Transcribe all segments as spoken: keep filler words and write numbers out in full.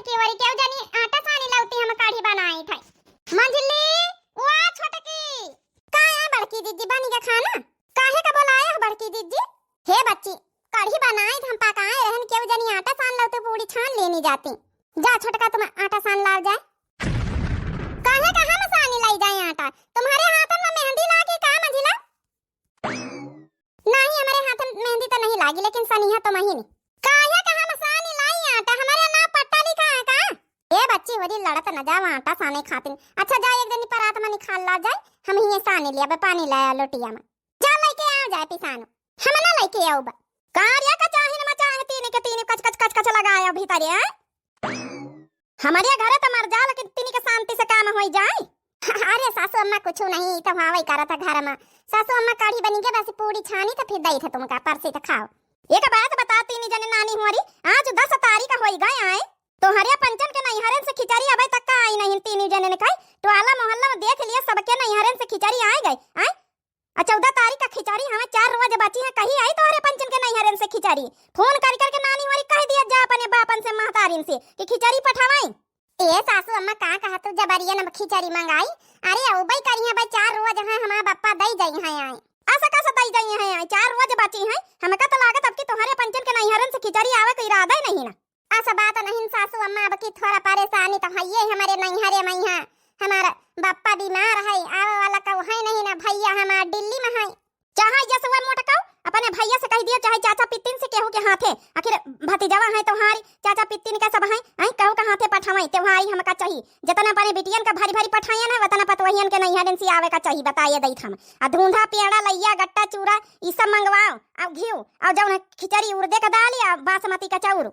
केवरी केहू जनी आटा सानी लौती हम कढ़ी बनाई थे। मंझली, ओ छोटकी, का है बड़की जिज्जी, बनी के खाना? काहे का बोलाए हो बड़की जिज्जी? हे बच्ची, कढ़ी बनाई थे हम पकाए रहन, केहू जनी आटा सान लौती पूड़ी छान लेनी जाती। जा छोटका तुम आटा सान लाव जाए। काहे का हम सानी लाई जाए आटा? तुम्हारे हाथन में मेहंदी लागी का मंझिला? नहीं, हमारे हाथ में मेहंदी तो नहीं लागी, लेकिन सनिहा तो महीनी। काहे का हम सानी लाई आटा? हमारे नाम पट्टा लिखा है का? ए बच्ची, होरी लड़त न जावा आटा साने खातिन। अच्छा जा, एक जनी परात में निकाल ला जाए, हम ही सानी लिया बे पानी लाया लोटिया में। जा लेके आ जाए पिसानो। हम ना लेके आऊ बा। कार्या का चाहे न मचाहे, तीन के तीन कच कच कच कच लगाया भीतर है। हमारे घरे तो मर जा, लेकिन तीन के शांति से काम होई जाए। अरे सासू अम्मा कुछ नहीं, ई तो हवाई करत है घर में। सासू अम्मा कढ़ी बनी के बस पूड़ी छानी तो फिर दई थे तुमका परसी तो खाओ। एक बात बता तीन जने नानी होरी, आज दस तारीख होई गए आए, तोहरे पंचन के नैहरन से खिचड़ी अबे तक का आई नहीं। तीन जने ने कही टोला मोहल्ला में देख लिया, सबके नैहरन से खिचड़ी आए गए आए। आ चौदह तारीख का खिचड़ी हमें चार रोज बची है, कही आई तोहरे पंचन के नैहरन से खिचड़ी। फोन कर करके नानी होरी कह दिया जा अपने बापन से महतारिन से कि खिचड़ी पठवाई। ए सासू अम्मा का कहा तू जबरिया न खिचड़ी मंगाई? अरे अउबई करी है भाई, चार रोज है हमार बप्पा दई जाई है आए। असा कसा दई जाई है आए? चार रोज बची है, हमका तो लागत अब की तोहरे पंचन के नैहरन से खिचड़ी आवे के इरादा ही नहीं ना। अस बात नहीं सासू अम्मा, अब की थोड़ा परेशानी तो हइये हमरे नैहरे में है। हमार बप्पा बीमार है, आवे वाला कऊ है नहीं ना, भैया हमार दिल्ली में है। चाहे जसवा मोटकाऊ अपने भैया से कह दियो, चाहे चाचा पित्तिन से, केहू के हाथे, आखिर भतीजवा है तोहारी, चाचा पित्तिन का सब है, आई कहू के हाथे पठावई, त्योहारी हमका चाही। जतना अपने बिटियन का भरी भरी पठायन है, वतना पतवहियन के नैहरन से आवे का चाही, बताइए दईत हम। आ धूंधा, पेड़ा, लइया, गट्टा, चूरा, ई सब मंगवाओ, आ घिउ, आ जौन खिचड़ी उड़दे का दाल, आ बासमती का चाउर।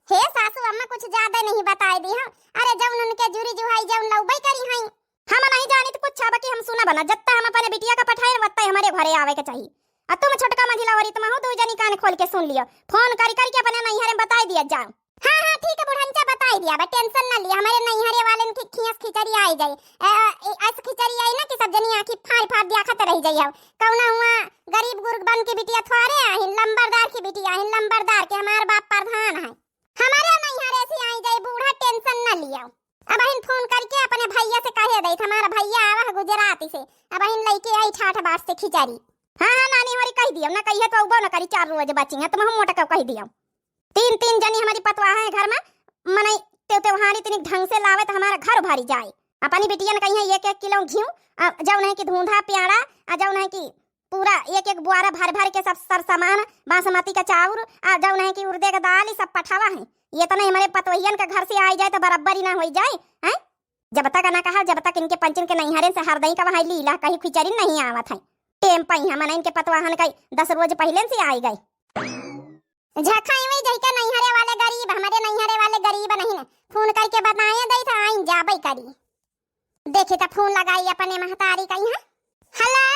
हे सासू अम्मा, कुछ ज्यादा नहीं बताए दी हम। अरे जौन उनके जुरी जुहाई जौन लौबई करी हैं। हम नहीं जानित कुछ, अब कि हम सुना बना, जत्ता हम अपने बिटिया का पठाए, वत्ता हमरे घरे आवे के चाही। आ तुम छोटका मंझिला वरी, तुम हो दो जनी कान खोल के सुन लियो, फोन करी करी के अपने नैहरे में बताई दिया जाओ। हाँ हाँ ठीक है बुढ़नचा, बताई दिया बा, टेंशन ना लिया, हमारे नैहरे वालन की खियस खिचड़ी आई जाई। ए, ए, ऐस खिचड़ी आई ना कि सब जनी आँखी फाड़ फाड़ दिया खत रह जाई हो। कौना हुआ गरीब गुरबन की बिटिया थोड़े आहिन, लंबरदार की बिटिया आहिन, लंबरदार के हमार बाप प्रधान है। हमारे नैहरे से आई जाई बूढ़ा, टेंशन ना लियो। अब अहिन फोन करके अपने भैया से कहे दई, हमारा भैया आवा है गुजरात से, अब अहिन लेके आई ठाठ बाट से खिचड़ी। हाँ हाँ नानी होरी कह दियो, ना कहिए तो अउबो ना करी, चार रोज बची है, तुम हम मोटा कह दियो। तीन तीन जनी हमारी पतवाह है घर में, मनई ते त्योहारी तनिक ढंग से लावे तो हमारा घर भरी जाए। अपनी बिटियन कही है एक एक किलो घिउ, आ, जौन है कि धूंधा प्याड़ा, आ, जौन है कि पूरा एक एक बुआरा भर भर के सब सर सामान, बासमती का चाउर, आ, जौन है कि उड़दे का दाल, ई सब पठावा है। ये तो नहीं हमारे पतवहियन के घर से आई जाए तो बराबर ही ना होई जाए, हैं? जब तक ना कहा, जब तक इनके पंचन के नैहरे से हरदई का वहाँ लीला कहीं खिचड़ी नहीं आवत है। टेम पई हम इनके पतवाहन का दस रोज पहले से आई गई। झखाई में जहिका नैहरे वाले गरीब, हमारे नैहरे वाले गरीब नहीं न। फोन करके बताए दई था, आइन जाबे करी। देखे त फोन लगाई अपने महतारी का यहाँ। हेलो।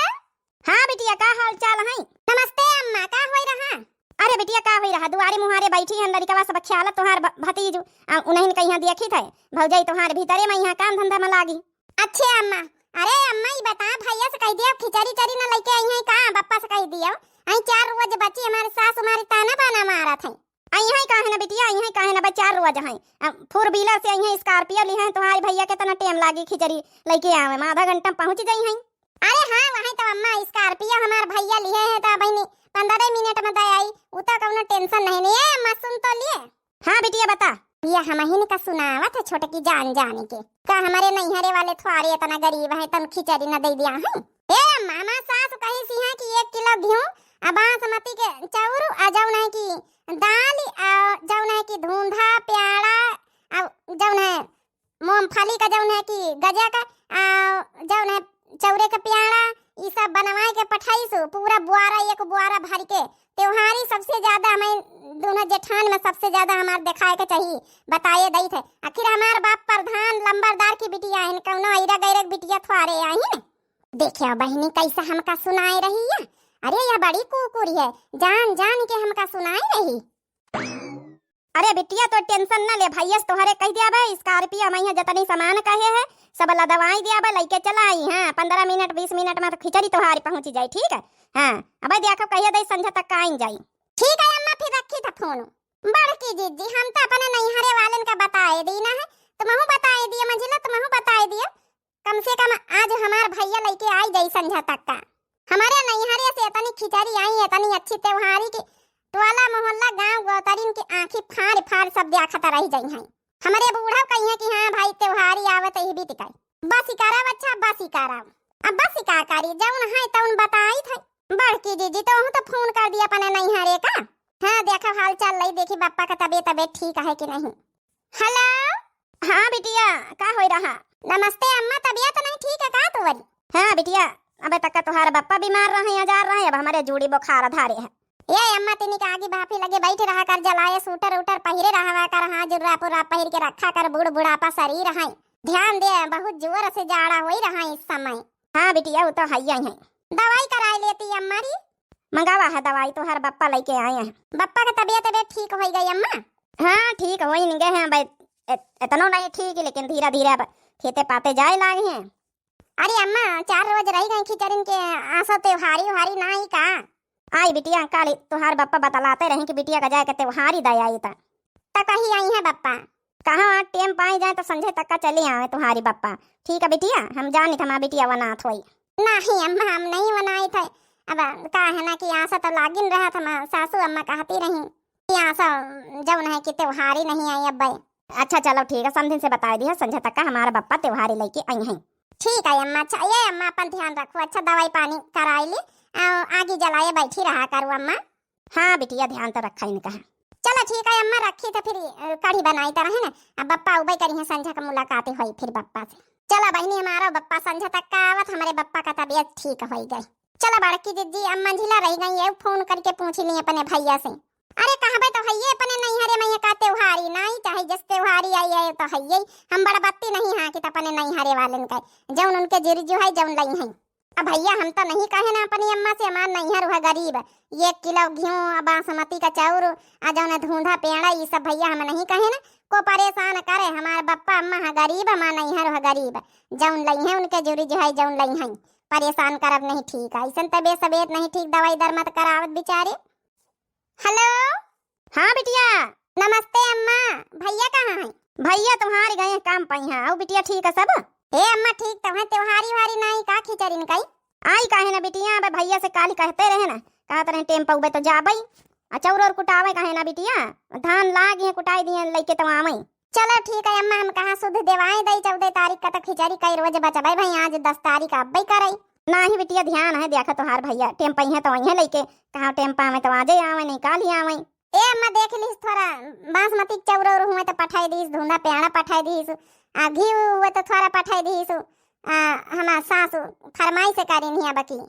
हाँ बिटिया, का हाल चाल है? नमस्ते अम्मा, का होई रहा? अरे बिटिया, का होई रहा? दुआरे मुहारे बैठी है, लड़िकवा सब ख्याल तोहार भ-, भतीजू, आ, उन्हें कहीं देखी थे। भौजाई तोहार भीतरे में यहाँ काम धंधा में लागी। अच्छे अम्मा। अरे अम्मा, ई बता, भैया से कह दिया खिचड़ी चड़ी ना लेके आई है का? बप्पा से कह दियो, आई चार रोज बची, हमारे सास हमारी ताना बाना मारत है। आई है काहे ना बिटिया, आई है काहे ना, बस चार रोज है। अब फोर व्हीलर से आई है, स्कॉर्पियो ली है, तुम्हारे भैया के तना टेम लागी खिचड़ी लेके आवे में, आधा घंटा में पहुँच जाई है। अरे हाँ, वही तो अम्मा, स्कॉर्पियो हमार भैया लिए है तो बहनी पंद्रह मिनट में दे आई, उ तो कौनो टेंशन नहीं। नहीं है अम्मा, सुन तो लिए। हाँ बिटिया बता। ये हमहिन का सुनावत है छोटकी जान जान के। का हमारे नैहरे वाले थोड़े इतना गरीब है, तन खिचड़ी न दे दिया है? ए अम्मा, हमार सास कही सी है कि एक किलो घिउ, आ बासमती के चाउर, आ जौन है कि दाल, आ जौन है कि धुंधा, प्याड़ा, आ जौन है मूंगफली का जौन है कि गजा का, आ, जौन है चौरे के प्याड़ा, ई सब बनवाए के पठाई सु, पूरा बुआरा, एक बुआरा भर के। त्योहारी सबसे ज्यादा हमें दोनों जेठान में सबसे ज्यादा हमार देखाए के चाहिए, बताए दई थे। आखिर हमार बाप प्रधान लंबरदार की बिटिया है, कौनो ऐरा गैरा की बिटिया थोड़े आई है। देखियो बहनी कैसे हमका सुनाए रही है। अरे यह बड़ी कुकुरी है, जान जान के हमका सुनाए रही। अरे बिटिया, तो टेंशन ना ले, भैया से तोहरे कह दिया बा, स्कॉर्पियो में यहाँ जतनी सामान कहे है, सब लदवाई दिया बा, लइके चला आई। हाँ, पंद्रह मिनट, बीस मिनट में तो खिचड़ी तोहारी पहुँच जाई, ठीक है? हाँ, अब देखो कहिए दे संझा तक का आई जाई। ठीक है अम्मा, फिर रखी था फोन। बड़की जिज्जी, हम तो अपने नैहरे वालन का बताए दी ना, तक का। हमरे नैहरे से इतनी खिचड़ी आई, इतनी अच्छी त्योहारी कि टोला मोहल्ला गांव गोतरिन के आँखी फाड़ फाड़ सब देखत रह जइहैं। हमरे बूढ़ा कहिहैं कि हाँ भाई, त्योहारी आवत ही बीत गए। बस ही करब, अच्छा बस ही करब। अब बस ही का करी, जौन है तौन बताइत है। बड़की जीजी तो हूँ तो फोन कर दिया अपने नैहरे का। हाँ, देखा हाल चाल लई, देखी बप्पा का तबीयत, तबीयत ठीक है कि नहीं। हेलो। हाँ बिटिया, का होई रहा? नमस्ते अम्मा, तबीयत नहीं ठीक है का तोरी? हाँ बिटिया, अबे तक का तोहार बप्पा बीमार रहे, अजार रहे, अब हमरे जूड़ी बुखार धारे है। ए अम्मा, तिनी के आगी भाफी लगे बैठ रहा कर, जलाए सूटर उटर पहिरे रहवा कर, हाँ जुर्रा पुर्रा पहिर के रखा कर, बूढ़ बुढ़ापा शरीर है, ध्यान दे, बहुत जोर से जाड़ा होई रहा इस समय। हाँ बिटिया, वो तो है ही है। दवाई कराए लेती अम्मा री। मंगावा है दवाई, तोहार बप्पा लेके आए हैं। बप्पा के तबीयत, तबीयत ठीक होई गई अम्मा? हाँ, ठीक होई नहीं गए हैं, अब इत-, इतनो नहीं ठीक, लेकिन धीरे धीरे अब खेते पाते जाए लागे हैं। अरे अम्मा, चार रोज रह गई खिचड़िन के, आसो त्योहारी उहारी ना आई का? आई बिटिया, काल तोहार बप्पा बतलाते रहे कि बिटिया का जाए के त्योहारी दे आई त। त कही आई है बप्पा? कहाँ टेम पाई जाए तो संझे तक का चले आवे तुम्हारी बप्पा। ठीक है बिटिया, हम जानी था हमार बिटिया वनात होई। नहीं अम्मा, हम नहीं वनाई थे। अब का है ना कि आसा तो लागिन रहा था, हमार सासू अम्मा कहती रही कि आसा जौन है कि त्योहारी नहीं आई अब्बे। अच्छा चलो ठीक है, समधिन से बताई दिया, संझे तक का हमारा बप्पा त्योहारी लेके आई हैं। ठीक है अम्मा। अच्छा ये अम्मा, अपन ध्यान रखो, अच्छा दवाई पानी कराई ली, आ, आगी जलाए बैठी रहा करो अम्मा। हाँ बिटिया, ध्यान तो रखा इनका। चलो ठीक है अम्मा, रखी तो फिर, अ, कढ़ी बनाई तो रहे ना, अब बप्पा उबई करी है, संझा का मुलाकात होई फिर बप्पा से। चलो बहिनी, हमारा बप्पा संझा तक का आवत, हमारे बप्पा का तबीयत ठीक होई गई। चलो बड़की जिज्जी, अब मंझिला रह गई है, फोन करके पूछ ली अपने भैया से। अरे कहबे तो हइये अपने नैहरे में का त्योहारी नाई, चाहे जस त्योहारी आई है तो हइये। हम बड़बत्ती नहीं हाँकी त अपने नैहरे वालन का, जौन उनके जुरी जुहाई जौन लई हैं। अब भैया हम तो नहीं कहे ना अपनी अम्मा से, हमार नैहर हुआ गरीब, एक किलो घिउ, बासमती का चाउर, आ जौन धूंधा पेड़ा, ये सब भैया हम नहीं कहे ना। को परेशान करे, हमार बप्पा अम्मा है गरीब, हमार नैहर हुआ गरीब, जौन लई हैं उनके जुरी जुहाई जौन लई हैं, परेशान करब नहीं ठीक है। ऐसन तबीयत सबीयत नहीं ठीक, दवाई दर मत करावत बिचारे। हेलो। हाँ बिटिया। नमस्ते अम्मा, भैया कहाँ हैं? भैया तुम्हारे गए हैं काम पइहाँ। आओ बिटिया, ठीक है सब? हे अम्मा, ठीक तो है, त्योहारी वारी नाई का खिचड़िन कई? आई काहे ना बिटिया, अब भैया से काल कहते रहे ना, कहत रहे टेम पउबे तो जाबई, आ चौर और कुटावे काहे ना बिटिया, धान लाग है कुटाई दिए लइके तो आवई। चलो ठीक है अम्मा, हम कहाँ सुध देवाए दई, चौदह तारीख का तो खिचड़ी कई रोज बचबे भाई, आज दस तारीख अब्बे करई। नाही बिटिया, ध्यान है, देखा तोहार भैया टेम पइहे तो वहीं लइके, कहाँ टेम पावे तो आजे आवे, नहीं काल ही आवे। ए अम्मा, देख लीस थोड़ा बासमती चौर और हुए तो पठाई दीस, धुंधा पेड़ा पठाई दीस, आ घी हुए तो थोड़ा पठाई दीस। आ, हमार सासू फरमाइश करिन हिया बकी।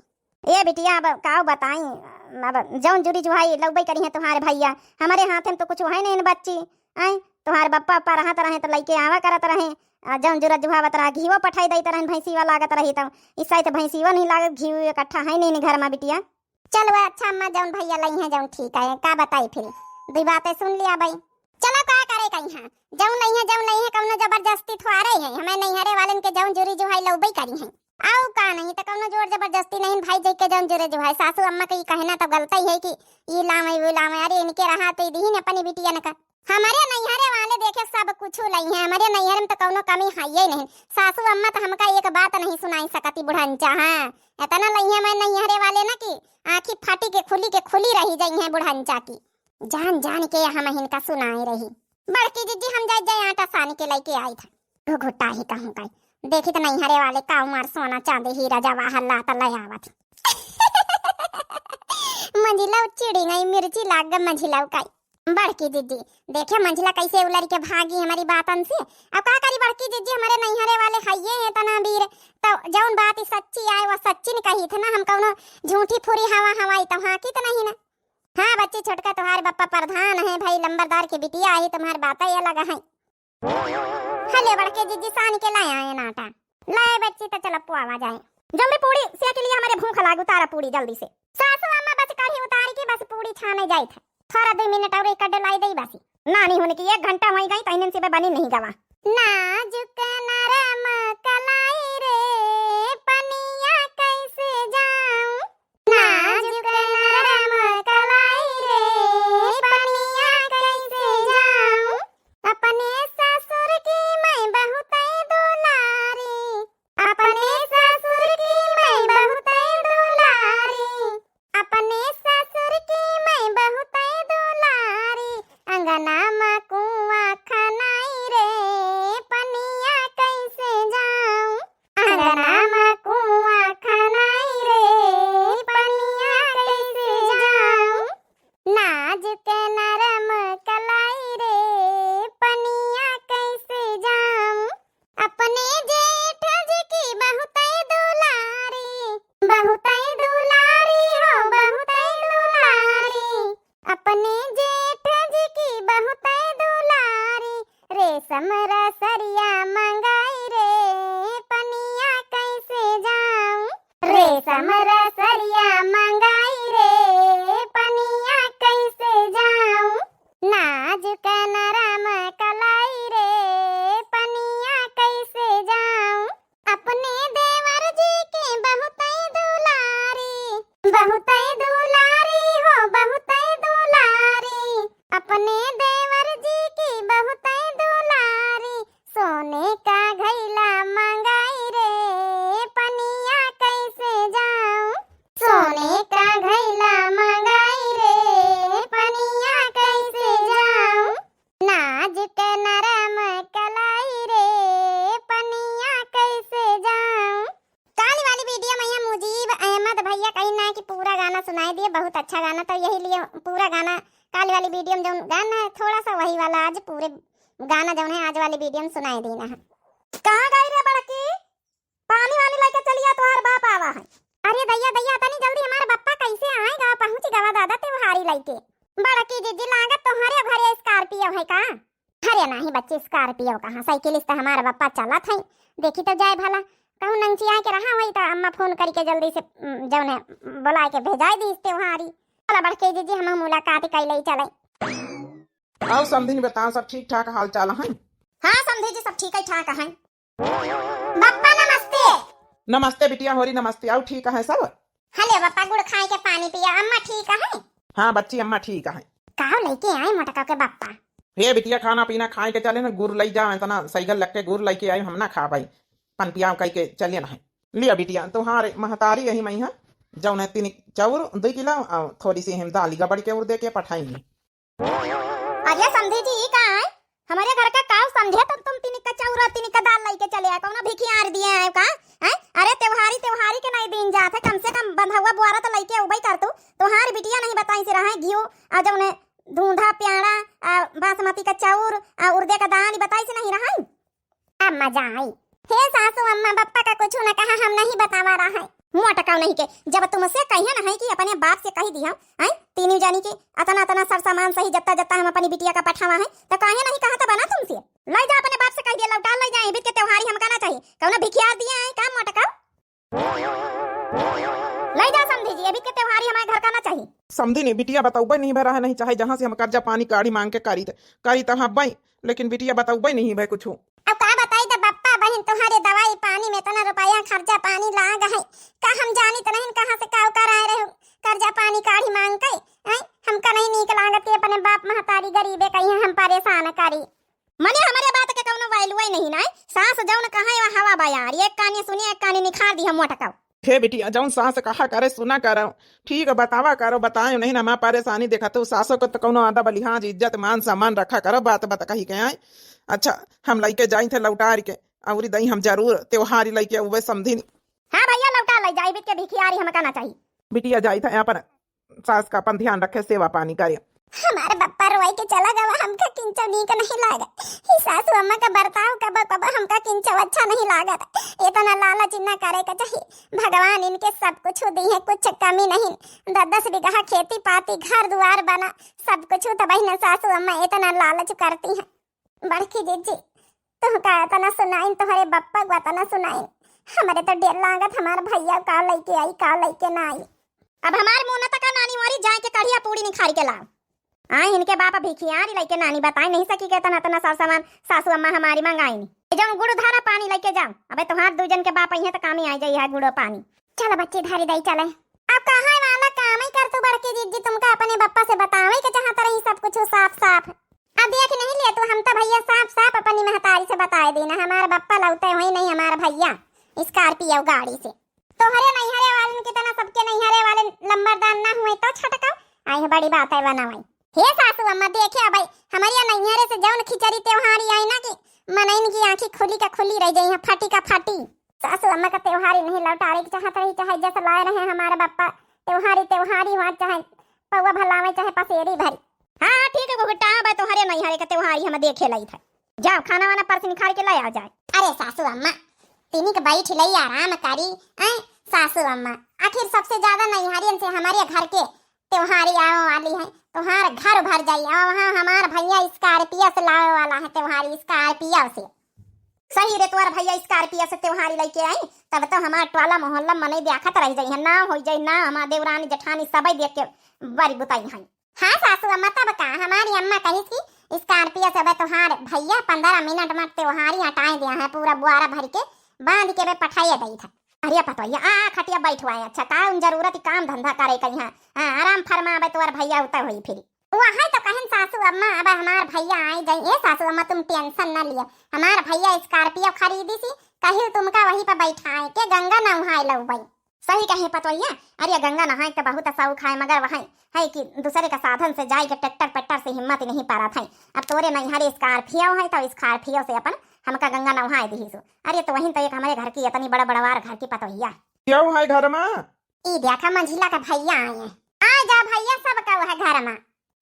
ए बिटिया, अब काउ बताई, अब जौन जुरी जुहाई लउबई करी है तुम्हारे भैया, हमारे हाथ में तो कुछ है नहीं बच्ची। आय, तुम्हारे बप्पा, बप्पा रहत रहे तो लइके आवा करत रहे, आ जौन जुरा जुहावत रहा, घीवो पठाई देत रहे, भैंसीवा लागत रही तो, इस साइत भैंसीवा नहीं लागत, घीव इकट्ठा है नहीं घर में बिटिया। चलो अच्छा अम्मा, जौन भैया लई हैं जौन ठीक है, का बताई फिर, दुई बातें सुन लिया भाई। चलो का करे कहीं है, जौन लई हैं, जौन लई हैं, कौनो जबरदस्ती थोड़े है, हमें नैहरे वालन के जौन जुरी जुहाई लउबई करी हैं। आउ का नहीं तो कौनो जोर जबरदस्ती नहीं, भाई जी के जौन जुरे जुहाई, सासू अम्मा के ई कहना तो गलत ही है कि ई लावे वो लावे, अरे इनके रहा तो ई दीहिन अपनी बिटियन का। हमारे नैहरे वाले देखे सब कुछ लई हैं, हमारे नैहर में तो कौनो कमी है ही नहीं। सासू अम्मा तो हमका एक बात नहीं सुनाई सकती बुढ़ंचा, हाँ इतना लई हैं हमारे नैहरे वाले ना कि आँखी फाटी के खुली के खुली रही जाई हैं बुढ़ंचा की। जान जान के हम इनका सुनाए रही। बड़की जिज्जी, हम जाए जाए आटा सान के लेके आई था। घुघुटा ही कहूँ का, देखी तो नैहरे वाले का उमर सोना चांदी हीरा जवाहरात ले आवत। मंझिला चिड़ी गई, मिर्ची लाग गई मंझिला का। बड़की जिज्जी, देखे मंझिला कैसे उलर के भागी हमारी बातन से। अब का करी बड़की जिज्जी, हमारे नैहरे वाले हइये हैं तना बीर, तो जौन बात ही सच्ची आए वो सच्ची न कही थे ना, हम कौनो झूठी फुरी हवा हवाई तो हाँकी तो नहीं ना। हाँ बच्ची, छोटका तोहार बप्पा प्रधान है भाई, लंबरदार के बिटिया आई, तुम्हार बात ये लगा है। हले बड़के जिज्जी, सान के लाए आए नाटा। लाए बच्ची, तो चल पुआवा जाए। जौन भी पूड़ी सेक लिया, हमारे भूख लागू, उतारा पूड़ी जल्दी से। सासू अम्मा, बस कढ़ी उतारी के बस पूड़ी छाने जाइत है। थोड़ा दो मिनट और एक कड्डे लाई दई बसी। नानी होने की एक घंटा होई गई, तहिनन से बनी नहीं गवा। नाजुक नरम कलाई रे, पनिया कैसे जाऊं? नाजुक नरम कलाई रे, पनिया कैसे जाऊं? अपने ससुर की मैं बहुतै दुलारी, अपने ससुर की मैं बहुतै रेशम रसरिया मंगाई रे, पनिया कैसे जाऊं? रेशम रसरिया मंगाई रे, पनिया कैसे जाऊं? नाजुक नरम कलाई रे, पनिया कैसे जाऊं? अपने देवर जी के बहुतै दुलारी, बहुतै दुलारी हो, बहुतै दुलारी। अपने देवर जी की बहुतै दुलारी, सोने का घैला मंगाई रे, पनिया कैसे जाऊं? सोने का घैला मंगाई रे, पनिया कैसे जाऊं? नाजुक नरम कलाई रे, पनिया कैसे जाऊं? काल वाली वीडियो में यहाँ मुजीब अहमद भैया कहीं ना कि पूरा गाना सुनाई दिए, बहुत अच्छा गाना, तो यही लिए पूरा गाना काल वाली वीडियो में जौन गाना है थोड़ा सा वही वाला आज पूरे गाना जौन है आज वाली वीडियो में सुनाई देना है। कहाँ गई रे बड़की? पानी वानी लेके चलिया, तोहार बाप आवा है। अरे दैया, दैया, तनी जल्दी हमार बप्पा कैसे आए, गाँव पहुँच गवा दादा त्योहारी लेके। बड़की जिज्जी, लागत तोहरे घरे स्कॉर्पियो है का? अरे नाही बच्ची, स्कॉर्पियो कहाँ, साइकिल से तो हमार बप्पा चलत है। देखी तो जाए भला, कहूँ नंची आए के रहा होई तो अम्मा फोन करके जल्दी से, उम, जौने बुलाए के भेजाए दी त्योहारी। चला बड़की जिज्जी, हम मुलाकात कैले चले। आओ समधिन, बताओ, सब ठीक ठाक हाल चाल है? हाँ समधी जी, सब ठीक है ठाक है। बप्पा नमस्ते। नमस्ते बिटिया होरी, नमस्ते। आओ ठीक है सब? हले बप्पा, गुड़ खाए के पानी पिया, अम्मा ठीक है? हाँ बच्ची, अम्मा ठीक है। काव लेके आए मोटका के बप्पा? हे बिटिया, खाना पीना खाए के चले ना, गुड़ लई जा, इतना सैगल लग के गुड़ लेके आए, हम ना खा पाई। पन पियाव कई के चले ना है। लिया बिटिया, तुम्हारे महतारी यही मई है, जौन है तीन चाउर, दो किलो, और थोड़ी सी हम दाल गबड़ के और दे के पठाएंगे। अरे समधी जी, ई का है? हमरे घर का काव समझे तो तुम तिनिक का चाउर, तिनिक का दाल लइके चले आए, कौनो भिखियार दिए आए का? हैं? अरे त्योहारी, त्योहारी के नहीं दिन जात है, कम से कम बंधवा बुआरा तो लइके उबई कर तू। तोहार बिटिया नहीं बताई से रहा है, घियो, आ जौने धूंधा प्याड़ा, आ बासमती का चाउर, आ उर्दे का दाल, ई बताई से नहीं रहा है? अब मजा आई। हे सासू अम्मा, बप्पा का कुछ न कहा, हम नहीं बतावा रहा है। मोटकाव नहीं के, जब तुमसे कहिए न है कि अपने बाप से कही दिया, हैं? तीनों जानी के अतना अतना सर सामान सही जत्ता जत्ता हम अपनी बिटिया का पठावा है, तो काहे नहीं कहा था बना तुमसे? ले जा अपने बाप से कह दिया, लौटा ले जाए, बीत के त्योहारी हमका ना चाहिए। कौनो भिखियार दिए हैं का मोटकाव? ले जा समधी जी, अभी के त्योहारी हमारे घर का ना चाहिए। समधी ने बिटिया बतौबे नहीं भरा है, नहीं चाहे जहाँ से हम कर्जा पानी काढ़ी मांग के करी त, करी त हाँ बई, लेकिन बिटिया बतौबे नहीं भय कुछ। अब का बताई त बप्पा बहिन, तोहरे दवाई पानी में इतना रुपया खर्चा पानी लाग है, का हम जानित नहीं कहाँ से का कर आए रहे कर्जा पानी काढ़ी मांग के, हैं? हमका नहीं नीक लागत कि अपने बाप महतारी गरीबे कहीं हम परेशान करी। मने हमरे बात के कौनो value ही नहीं ना, सास जौन कहे वह हवा बयार, एक कानी सुनी एक कानी निखार दी हम मोटकाव। हे बिटिया, जौन सास कहा करे सुना करो, ठीक बतावा करो, बतायो नहीं ना, हमार परेशानी देखा तू, सासो को तो कौनो अदब लिहाज इज्जत मान सम्मान रखा करो, बात बात कही के आए। अच्छा, हम लइके जाई थे लौटार के, अउरी दई हम जरूर त्योहारी लइके उबे समधिन। हाँ भैया, लौटा ले जाई, बीत के भिखियारी हमका ना चाहिए। बिटिया जाई थे अपन सास का अपन ध्यान रखे, सेवा पानी करे। हमार बप्पा रोई के चला गवा, हमका किंचो नीक नहीं लागा। ही सासू अम्मा का बर्ताव कब कब हमका किंचो अच्छा नहीं लागत। इतना लालच ना करे के चाहिए। भगवान इनके सब कुछ दी है, कुछ कमी नहीं। दस दस बीघा खेती पाती, घर दुआर बना, सब कुछ तो बहिन सासू अम्मा इतना लालच करती हैं। बड़की जिज्जी, तुहका इतना सुनाइन, तोहरे बप्पा को इतना सुनाइन, हमरे तो डर लागत हमार भैया का लइके आई, का लइके ना आई। अब हमार मुन्ना तका नानी मोरी जाए के कढ़िया पूड़ी निखारी के लाओ। आए इनके बाप भिखियारी लइके नानी बताए नहीं सकी के इतना इतना सर सामान सासू अम्मा हमारी मंगाइन। ए जौन गुड़ धारा पानी लइके जाओ, अबे तोहार दू जन के बाप अइहे त कामे आई जाई है गुड़ो पानी। चल बच्ची धारी दई चले। अब कहाँ वाला काम ही कर तू बड़की जिज्जी, तुमका अपने बप्पा से बतावे के चाहत रही सब कुछ साफ साफ। अब देख नहीं ले तू, हम तो भैया साफ साफ अपनी महतारी से बताए देना, हमार बप्पा लौटे हुई नहीं, हमार भैया स्कॉर्पियो गाड़ी से। तोहरे नैहरे वालन की तना सबके नैहरे वाले लंबरदार ना हुए तो छटका, आई है बड़ी बात है बनावाई। हे सासू अम्मा देखे अब हमारे नैहरे से जौन खिचड़ी त्योहारी आई ना कि मनइन की आँखी खुली का खुली रह जाई है, फटी का फटी। सासू अम्मा का त्योहारी नहीं लौटारे के चाहत रही, चाहे जस लाए रहे हमारे बप्पा त्योहारी त्योहारी हुआ, चाहे पौवा भलावे चाहे पसेरी भरी। हाँ, हाँ, ठीक है, घुघुटा, अब तोहरे नैहरे के त्योहारी हम देखे लई था। जाओ, खाना वाना परस निखार के ले आ जाए। अरे सासू अम्मा, तिनिक बैठ लई आराम करी, हैं सासू अम्मा? आखिर सबसे ज्यादा नैहरियन से हमारे घर के त्योहारी आवे वाली है, तोहार घर भर जाई। अउ वहाँ हमार भइया Scorpio से लावे वाला है त्योहारी, Scorpio से। सही रे, तोहार भइया Scorpio से त्योहारी लइके आई, तब तो हमार टोला मोहल्ला मनई देखत रह जाई है, नाव होइ जाई नाव, हमार देवरानी जेठानी सबई देख के बरी बुताई है। हाँ सासू अम्मा, तब का, हमारी अम्मा कहिस कि Scorpio से अब तोहार भइया पन्द्रह मिनट में त्योहारी अटाए दिया है, पूरा बुआरा भर के बांध के बे पठाइए दई था। अरे पतोहिया, आ, आ, खटिया बैठवाए, अच्छा, का उन जरूरत काम धंधा करे कहीं है? हाँ, आराम फरमावे तोर भइया उतर होई फिर। वही तो कहन सासू अम्मा, अब हमार भइया आए जाई। ए सासू अम्मा, तुम tension न लिया, हमार भइया Scorpio खरीदी सी, कहिल तुमका वही पर बैठाए के गंगा नहाए लउबई। सही कहे पतोहिया, अरे गंगा नहाए के बहुत शौक है, मगर वही है कि दूसरे का साधन से जाए के tractor पैक्टर से हिम्मत नहीं पारत है। अब तोरे नैहरे Scorpio है तो Scorpio से अपन हमका गंगा नहाए दिही सु। अरे तो वही तो एक हमरे घर की इतनी बड़ा बड़वार घर की पतोहिया। केहू है घर मा? ई देखा मंझिला का भइया आए हैं। आ जा भइया, सब केहू है घर मा।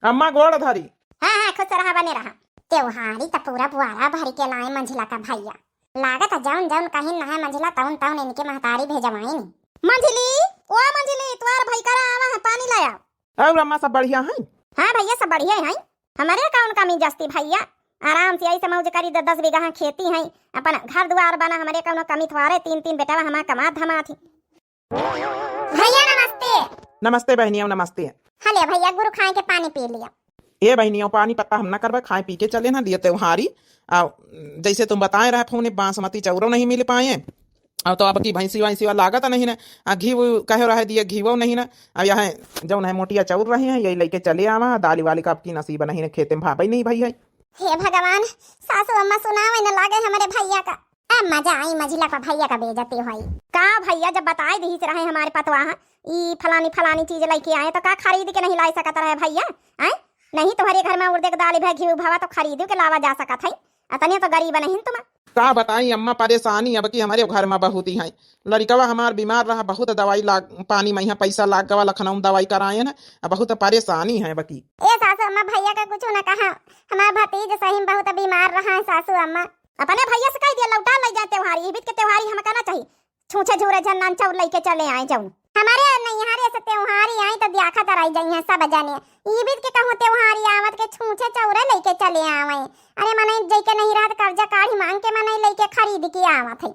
अम्मा गोड़ धरी। हाँ हाँ, खुश रहा, बने रहा। त्योहारी त पूरा बुआरा भर के लाए मंझिला का भइया। लागत है जौन जौन कहिन नहा मंझिला तौन तौन इनके महतारी भेजवाइन। मंझिली, ओ मंझिली, तोर भई करा आवा है, पानी लाया। और अम्मा सब बढ़िया है? हाँ भइया, सब बढ़िया है। हमरे कौन कमी जस्ती भइया, आराम से ऐसे मौज करी, द-, दस बीघा खेती है, अपन घर दुआर बना, हमरे कौनो कमी थोड़े, तीन तीन बेटवा हमार कमात धमात ही। भइया नमस्ते। नमस्ते बहनिया, नमस्ते। हले भइया, गुरु खाए के पानी पी लिया। ए बहनिया, पानी पत्ता हम ना करबे, खाए पी के चले ना दिए त्योहारी। आ, जैसे तुम बताए रहे फोन, बासमती चौरो नहीं मिल पाए, और तो अब की भैंसी वैंसी वाला लागत नहीं ना, आ घी वो कहे रहे दिए, घी वो नहीं ना। अब यह जौन है मोटिया चौर रही है, यही लेके चले आवा, दाली वाली का अब की नसीब नहीं ना, खेते में भापे नहीं भई है। हे भगवान, सासू अम्मा सुनावे न लागे हमरे भइया का। अब मजा आई, मझिला का भइया का बेइज्जती होई। का भइया, जब बताए दिहिस रहे हमारे पतवाह, ई फलानी फलानी चीज लइके आए, तो का खरीद के नहीं लाई सकत रहे भइया? आए? नहीं तोहरे घर में उर्दे के दाल भे घी भवा तो खरीद के लावा जा सकत है। अतने तो गरीब नहीं तुम। का बताई अम्मा, परेशानी अब की हमरे घर में बहुत ही है। लड़िकवा हमार बीमार रहा, बहुत दवाई लाग, पानी में यहाँ पैसा लाग गवा, लखनऊ में दवाई कराए ना, अब बहुत परेशानी है बकी। ए सासू अम्मा, भइया का कुछ न कहा, हमार भतीज सही में बहुत बीमार रहा है सासू अम्मा। अपने भइया से कह दिया, लौटा ले जाए त्योहारी, ई बीत के त्योहारी हमका ना चाहिए। छूछे झूरे झन्नान चौर लइके चले आए जौन। हमरे नैहरे से त्योहारी आई तो द्याखा तराई जाई हैं सब जने। ई बीत के कहूँ त्योहारी आवत के छूछे चौरे लइके चले आवे। अरे मनई जइके नहीं रहत, कर्जा काढ़ी मांग के मनई लइके खरीद के आवत है।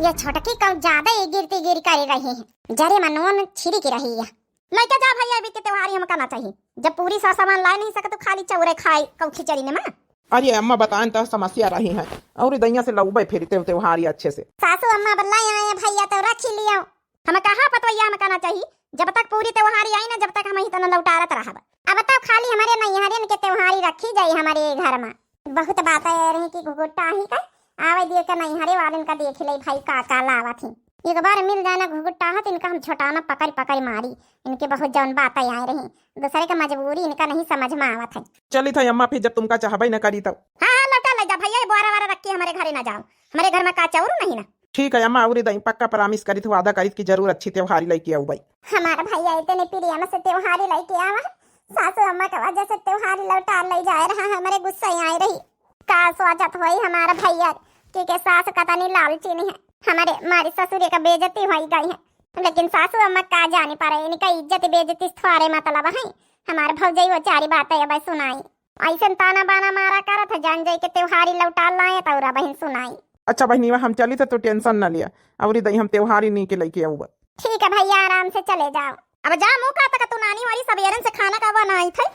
ये छोटकी कहूँ ज्यादा ही गिरती गिर करे रही है, जरे मनोन छिड़की रही है। लइके जा भइया, अभी के त्योहारी हमका ना चाहिए। जब पूरी सर सामान लाए नहीं सकत, तो खाली चौरे खाए कहूँ खिचड़ी ने माँ। अरे अम्मा, बताएं तो समस्या रही है, और दैया से लौबे फिर त्योहारी अच्छे से। सासू अम्मा बल्ला आए भइया, तो रख ही लियो। हम कहा पतोहिया हमका ना चाहिए, जब तक पूरी त्योहारी आई ना, जब तक हम ही तना लौटारत रहब। अब तो खाली हमरे नैहरे के त्योहारी रखी जाई हमरे घर में। बहुत बात है रही कि घुघुट्टा ही का आवे दिए के नैहरे वालन का देख ले भाई का का लावत ही। एक बार मिल जाए ना घुघुट्टा है तो इनका हम छोटाना पकड़ पकड़ मारी। इनके बहुत जौन बात आए रही, दूसरे के मजबूरी इनका नहीं समझ में आवत है। चलित है अम्मा, फिर जब तुमका चाहबे न करी तब। हाँ हाँ, लौटा ले जा भइया, ये बोरा वारा रख के हमरे घरे ना जाओ, हमरे घर में का चौर नहीं ना। ठीक है अम्मा, अउरी दई पक्का promise करित, वादा करित कि जरूर अच्छी त्योहारी लइके आउबे। हमार भइया इतने प्रेम से त्योहारी लइके आवा, सासू अम्मा के वजह से त्योहारी लौटा ले जाए रहा, हमरे गुस्सा आए रही। का सोचत होई हमार भइया कि के सास कतनी लालची नहीं है, हमरे मारी ससुरे का बेइज्जती होई गई है, लेकिन सासू अम्मा का जानी पारे, इनका इज्जत बेइज्जती से थोड़े मतलब है। हमार भौजाई वो चारी बातें अब सुनाई, ऐसन ताना बाना मारा करत है, जान जाई के त्योहारी लौटा लाए तौरा बहिन सुनाई। अच्छा बहिनी, हम चली तो तू tension न लिया, अउरी दई हम त्योहारी नी के लइके आउबा। ठीक है भइया, आराम से चले जाओ। अब जा मुँह का तक तू नानी वाली सबेरन से खाना का बनाई थे,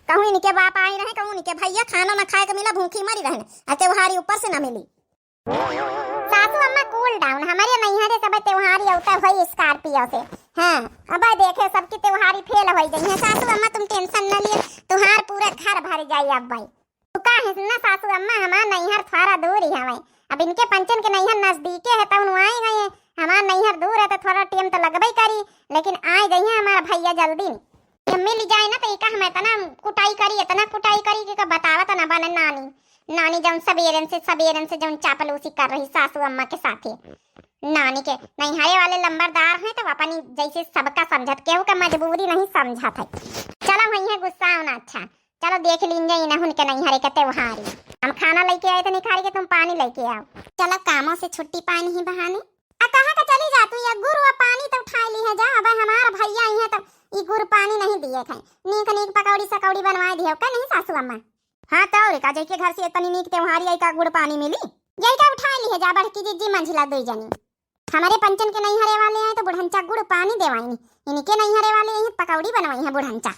कहूँ इनके बाप आई रहे, कहूँ इनके भइया खाना न खाए के मिला, भूखी मरी रहन, आ त्योहारी ऊपर से न मिली। सासू अम्मा cool down, हमरे नैहरे सब त्योहारी अउता होई Scorpio से। हाँ, अब देखे सबकी त्योहारी fail होई जाई है। सासू अम्मा तुम tension न लियो, तुहार पूरा घर भर जाई अब भाई। तू का है ना सासू अम्मा, हमार नैहर थोड़ा दूर ही हवे। अब इनके पंचन के नैहर नजदीके है, तब आई गए हैं। हमार नैहर दूर है तो थोड़ा time तो लगबे करी, लेकिन आए जाइए हमार भइया जल्दी। ये मिल जाए ना तो इका हम इतना कुटाई करी, इतना कुटाई करी कि का बतावत ना बने नानी। नानी जौन सबेरन से, सबेरन से जौन चापलूसी कर रही सासू अम्मा के साथे। नानी के नैहरे वाले लंबरदार हैं तो अपनी जैसे सबका समझत, केहू का मजबूरी नहीं समझत है। चलो वही है गुस्सा होना, अच्छा चलो देख लीन जाए इन्हें उनके नैहरे के त्योहारी। हम खाना लइके आए थे निखारी के, तुम पानी लइके आओ। चलो कामों से छुट्टी पानी ही बहाने। आ कहाँ का चली जा तू, ये गुड़ व पानी तो उठाई लिहे जा। अब हमार भइया अइहें तो ई गुड़ पानी नहीं दिए खाए, नीक नीक पकौड़ी सकौड़ी बनवाए दिहे का नहीं सासू अम्मा? हाँ तो और का, जइके घर से इतनी नीक त्योहारी आई का गुड़ पानी मिली? यही का उठाई लिहे जा बड़की जिज्जी मंझिला दुई जनी। हमरे पंचन के नैहरे वाले आए तो बुढ़ंचा गुड़ पानी देवाइन, इनके नैहरे वाले अइहें पकौड़ी बनवाइहें बुढ़ंचा।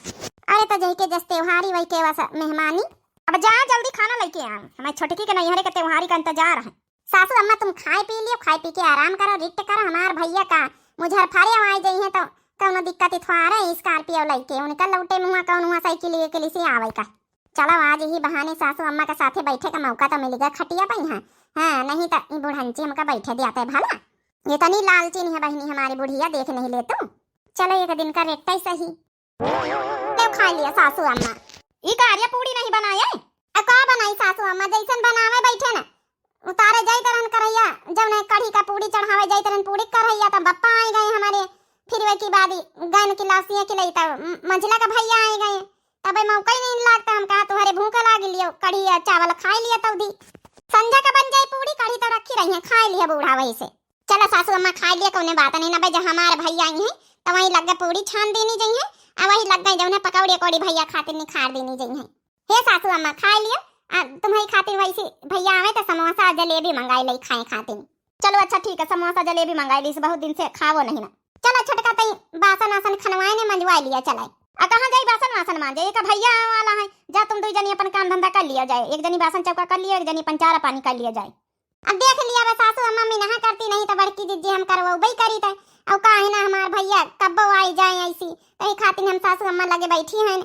अरे तो जइके जस त्योहारी वही के वस मेहमानी। अब जा जल्दी खाना लइके आ, हमारी छोटकी के नैहरे के त्योहारी का इंतजार है। सासू अम्मा तुम खाए पी लियो, खाए पी के आराम करो, रिट्ट करो। हमार भइया का मुजरफरे आए जइहें तो कौनो दिक्कत इथवारे Scorpio लइके, उनका लौटे मुँहा कौन हुआ साइकिल के लिए से आवे का। चलो आज ही बहाने सासू अम्मा के साथे बैठे का मौका तो मिल गया खटिया पे यहाँ। हाँ, नहीं तो ई बुढ़ंची हमका बैठे दियाते भला। ये तनी लालची नहीं है बहिनी हमारी बुढ़िया, देख नहीं ले तू। चलो एक दिन का रेट्टा ही सही। ले खा लिया सासू अम्मा। ई का अरिया पूड़ी नहीं बनाए? आ का बनाई सासू अम्मा, जैसन बनावे बैठे ना, उतारे जाई तरन करैया, जौने कढ़ी का पूड़ी चढ़ावे जाई तरन पूड़ी करैया, तब बप्पा आई गए हमारे, फिर वे की बादी गैन की लासिया की लई, तब म-, मंझला का भइया आई गए, तब मौका ही नहीं लागता। हम कहा तुहरे भूख लाग लियो, कढ़ी या चावल खाई लिया तौदी। संझा का बन जाई पूड़ी, कढ़ी तो रखी रही है, खाई लिया बूढ़ा वही से। चला सासू अम्मा खाई लिया, कौने बात नहीं ना भाई, जब हमारे भइया आई हैं तो वही लग गए पूड़ी छान देनी जइहें, आ वही लग गए जौने पकौड़ी अकौड़ी भइया खातिर निखार देनी जइहें। हे सासू अम्मा, खाए लियो। आ, तुम्हारी खातिर वैसे भइया आवे तो समोसा जलेबी मंगाई लई खाए खातिर। चलो अच्छा ठीक है, समोसा जलेबी मंगाई ली, बहुत दिन से खावो नहीं ना। चलो छोटका तई बासन आसन खनवाए ने मंजवाए लिया चलाए। आ कहाँ जाई बासन वासन मांजे, एक भइया आवे वाला है, जा तुम दो जनी अपन काम धंधा कर लिया जाए, एक जनी बासन चौका कर लिया, एक जनी अपन चारा पानी कर लिया जाए। अब देख लिया बस सासू अम्मा में नहा करती नहीं तो बड़की जिज्जी हम करवउबई करी थे। और काहे ना हमार भइया कब्बो आई जाए ऐसी, तो ये खातिर हम सासू अम्मा लगे बैठी हैं।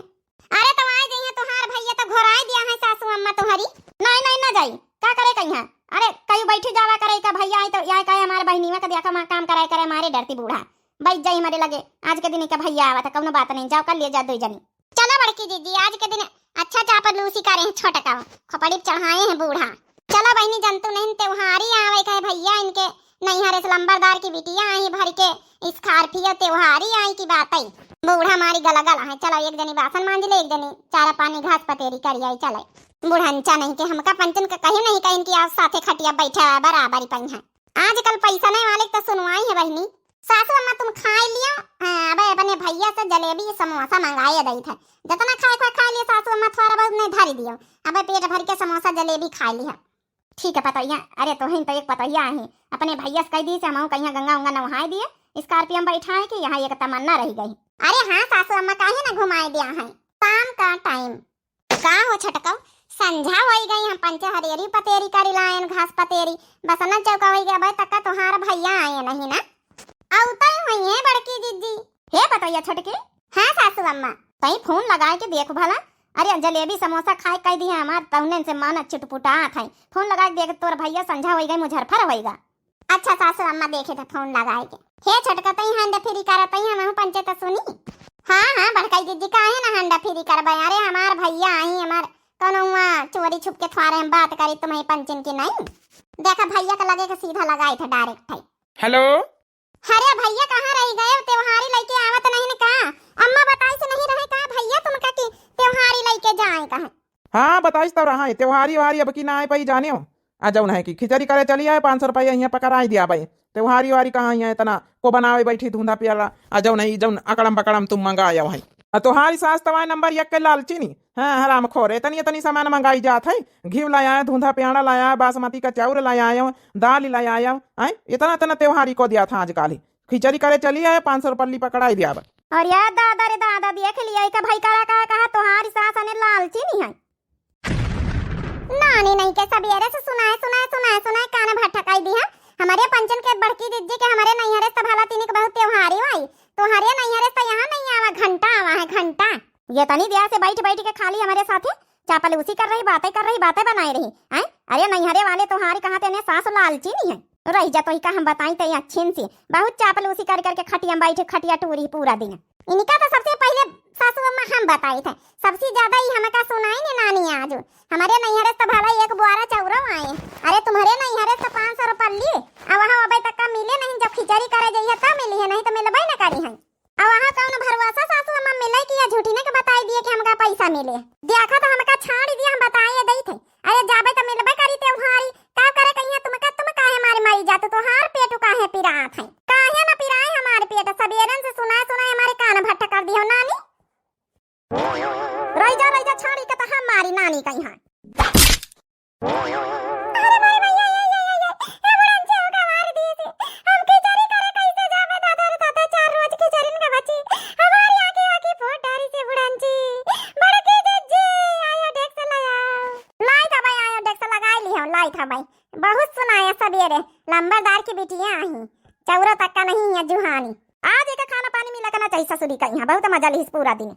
अरे तो आए जइहें तुहार भइया तो घोराए दिया है सासू अम्मा तुहरी। नहीं, नहीं, ना जाई, का करे कहिया? अरे कहीं बैठी जावा करे का भइया आई तो या कहे हमारे बहिनीवा का दिया का माँ काम कराए करे मारे डरती बूढ़ा। बैठ जाई हमारे लगे, आज के दिन का भइया आवा था, कौनो बात नहीं, जाओ कर लिए जा दो जनी। चलो बड़की दीदी, आज के दिन अच्छा चापलूसी करे हैं छोटका, खोपड़ी पे चढ़ाए हैं बूढ़ा। चलो बहिनी, जंतु नहीं त्योहारी आवे कहे भइया, इनके नैहरे से लंबरदार की बिटिया आई भर के Scorpio, त्योहारी आई की बात आई। बूढ़ा मारी गलगल है, चलो एक जनी बासन मांज ले, एक जनी चारा पानी घास पतेरी करी आई चले। बुढ़ंचा नहीं के हमका पंचन का कहीं नहीं कहीं कि आप साथे खटिया बैठे हुआ बराबरी पई है। आजकल पैसा नहीं वाले तो सुनवाई है बहिनी। सासू अम्मा तुम खाए लियो, हाँ, अबे अपने भइया से जलेबी समोसा मंगाए दई थे, जितना खाए खाए खा लियो सासू अम्मा, थोड़ा बहुत नहीं धरी दियो, अबे पेट भर के समोसा जलेबी खा लियो। ठीक है पतोहिया, अरे तोहिन तो एक पतोहिया आही, अपने भइया से कह दी से हम कहीं गंगा उंगा नहाए दिए, Scorpio में बैठा है कि यहाँ एक तमन्ना रह गई। अरे हाँ सासू अम्मा, काहे ना घुमाए दिया है शाम का टाइम। का हो छटकऊ, संझा होई गई, हम पंचे हरियरी पतेरी करी लायन, घास पतेरी, बसना चौका होई गया, अबे तक का तुहार भइया आए नहीं ना? औते हुई है बड़की दीदी। हे पतोहिया छोटकी। हाँ सासू अम्मा। तई फोन लगाए के देख भला। अरे जलेबी समोसा खाए कह दिया हमार, तौने से मन चिटपुटात है। फोन लगाए के देख, तोर भइया संझा होई गई, मुजरफर होई गा। अच्छा सासू अम्मा देखे थे फोन लगाए के। हे छोटका तई hand free करत ही, हमहू पंचे त सुनी। हाँ हाँ बड़काई दीदी, काहे ना hand free करबे? अरे हमार भइया आई, हमार कौनो हुआ चोरी छुप के थ्वारे हम बात करी तुम्हें पंचन की नहीं। देखा भइया के लगे के सीधा लगाई थे direct है। हेलो। अरे भइया कहाँ रही गए, त्योहारी लइके आवत नहीं न का? अम्मा बताई से नहीं रहे का भइया तुमका कि त्योहारी लइके जाए कहे? हाँ बताई तो रहा है, त्योहारी वारी अब की ना आए पाई जाने हो। आ जौन है कि खिचड़ी करे चली आए, पाँच सौ रुपया यहाँ पकड़ाई दिया भाई। त्योहारी वारी कहाँ यहाँ इतना को बनावे बैठी धुंधा प्याला, आ जौन है जौन अकड़म पकड़म तुम मंगाए हो है। आ तोहारी सास तवाए नंबर एक के लालची नी। हाँ हराम खोर, इतनी इतनी सामान मंगाई जात है, घी लाया है, धुंधा प्याला लाया है, बासमती का चाउर लाया है, दाल लाया है, हैं? इतना इतना त्योहारी को दिया था आजकल ही। खिचड़ी करे चली आए, पाँच सौ रुपया पकड़ाई दिया बा। अरे दादा रे दादा, देख लिया का भाई करा का कहा, तोहारी सास अने लालची नी है। नानी नहीं के सबेरे से सुनाए, सुनाए, सुनाए, सुनाए कान भटकाई दी है। हमारे पंचन के बड़की दीदी के हमारे नैहरे से भला तीन के बहुत त्योहारी आई, तोहरे नैहरे से यहाँ नहीं आवा, घंटा आवा है, घंटा। ये तनी देर से बैठ बैठ के खाली हमारे साथे चापलूसी कर रही, बातें कर रही, बातें बनाए रही, हैं? अरे नैहरे वाले तोहारी कहाँ तेने सास लालची नी है। रह जा तोही का हम बताई ते अच्छिन सी, बहुत चापलूसी कर करके खटिया में बैठे, खटिया टूरी पूरा दिन। इनका तो सबसे पहले सासू अम्मा हम बताई थे, सबसे ज्यादा ही हमका सुनाई ने नानी आज। हमारे नैहरे से तो भला एक बुआरा चौरो आए, अरे तुम्हारे नैहरे से तो पाँच सौ रुपया लिए, आ वहाँ अबे तक का मिले नहीं, जब खिचड़ी करे जाइए तब मिली है, नहीं तो मिलबे न करी है। अब वहाँ कौन भरोसा सासू अम्मा मिले कि या झूठी ने के बताई दिए कि हमका पैसा मिले। देखा तो हमका छाड़ दिया, हम बताए दई थे। अरे जाबे तो मिलबे करी त्योहारी, का करे कहिया तुमका, तुम काहे मारे मारी जात, तोहार पेट काहे पिरात है। था भाई, बहुत सुनाया सबेरे, लंबरदार की बिटिया आई, चौरा तक का नहीं है जुहानी। आज एक खाना पानी मिला करना चाहिए ससुरी का यहाँ, बहुत मजा लिहिस पूरा दिन।